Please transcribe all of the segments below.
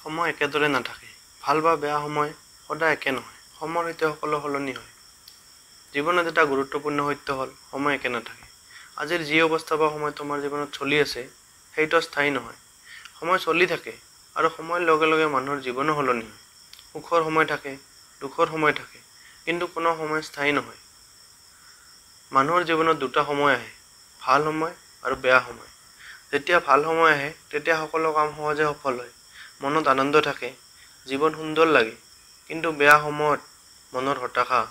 সময় একেদৰে নাথাকে। ভাল বা বেয়া সময় সদায় একে নহয়। সময়ৰ সৈতে সকলো সলনি হয়। জীৱনত এটা গুৰুত্বপূৰ্ণ সত্য হ'ল সময় একে নাথাকে। আজিৰ যি অৱস্থা বা সময় তোমাৰ জীৱনত চলি আছে, সেইটো স্থায়ী নহয়। সময় চলি থাকে আৰু সময়ৰ লগে লগে মানুহৰ জীৱনো সলনি হয়। সুখৰ সময় থাকে, দুখৰ সময় থাকে, কিন্তু কোনো সময় স্থায়ী নহয়। মানুহৰ জীৱনত দুটা সময় আহে, ভাল সময় আৰু বেয়া সময়। যেতিয়া ভাল সময় আহে, তেতিয়া সকলো কাম সহজে সফল হয়, মনত আনন্দ থাকে, জীৱন সুন্দৰ লাগে। কিন্তু বেয়া সময়ত মনৰ হতাশা,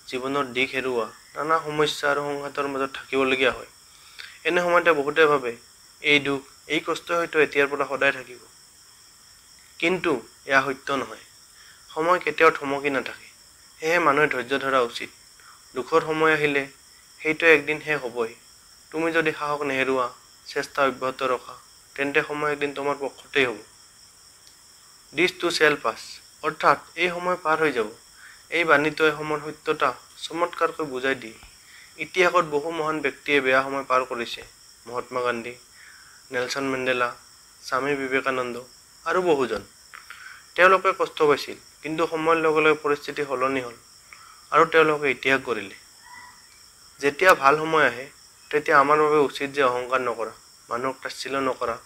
জীৱনৰ দিশ হেৰুওৱা, নানা সমস্যা আৰু সংঘাতৰ মাজত থাকিবলগীয়া হয়। এনে সময়তে বহুতে ভাবে, এই দুখ, এই কষ্ট হয়তো এতিয়াৰ পৰা সদায় থাকিব। কিন্তু এয়া সত্য নহয়। সময় কেতিয়াও থমকি নাথাকে। সেয়েহে মানুহে ধৈৰ্য ধৰা উচিত। দুখৰ সময় আহিলে সেইটো একদিন শেষ হ'বই। তুমি যদি সাহস নেহেৰুৱা, চেষ্টা অব্যাহত ৰখা, তেন্তে সময় একদিন তোমাৰ পক্ষতেই হ'ব। This too shall pass, অৰ্থাৎ এই সময় পাৰ হৈ যাব। এই বাণীটোৱে সময়ৰ সত্যতা চমৎকাৰকৈ বুজাই দিয়ে। ইতিহাসত বহু মহান ব্যক্তিয়ে বেয়া সময় পাৰ কৰিছে। মহাত্মা গান্ধী, নেলছন মেণ্ডেলা, স্বামী বিবেকানন্দ আৰু বহুজন। তেওঁলোকে কষ্ট পাইছিল, কিন্তু সময়ৰ লগে লগে পৰিস্থিতি সলনি হ'ল আৰু তেওঁলোকে ইতিহাস গঢ়িলে। যেতিয়া ভাল সময় আহে, তেতিয়া আমাৰ বাবে উচিত যে অহংকাৰ নকৰা, মানুহক তাচ্ছিল্য নকৰা,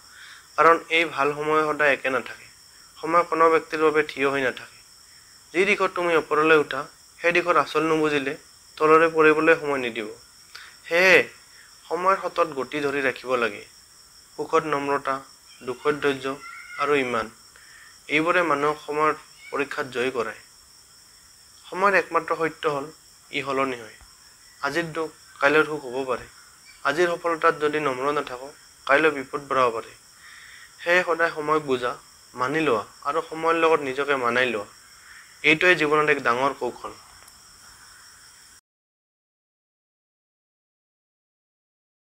কাৰণ এই ভাল সময় সদায় একে নাথাকে। সময় কোনো ব্যক্তিৰ বাবে থিয় হৈ নাথাকে। যি দিশত তুমি ওপৰলৈ উঠা, সেই দিশৰ আচল নুবুজিলে তললৈ পৰিবলৈ সময় নিদিব। সেয়ে সময়ৰ সোঁতত গতি ধৰি ৰাখিব লাগে। সুখত নম্ৰতা, দুখত ধৈৰ্য আৰু ইমান, এইবোৰে মানুহক সময়ৰ পৰীক্ষাত জয়ী কৰায়। সময়ৰ একমাত্ৰ সত্য হ'ল ই সলনি হয়। আজিৰ দুখ কাইলৈৰ সুখ হ'ব পাৰে। আজিৰ সফলতাত যদি নম্ৰ নাথাকো, কাইলৈ বিপদ বঢ়াব পাৰে। সেয়ে সদায় সময়ক বুজা, মানি লোৱা আৰু সময়ৰ লগত নিজকে মানাই লোৱা, এইটোৱে জীৱনত এক ডাঙৰ কৌশল।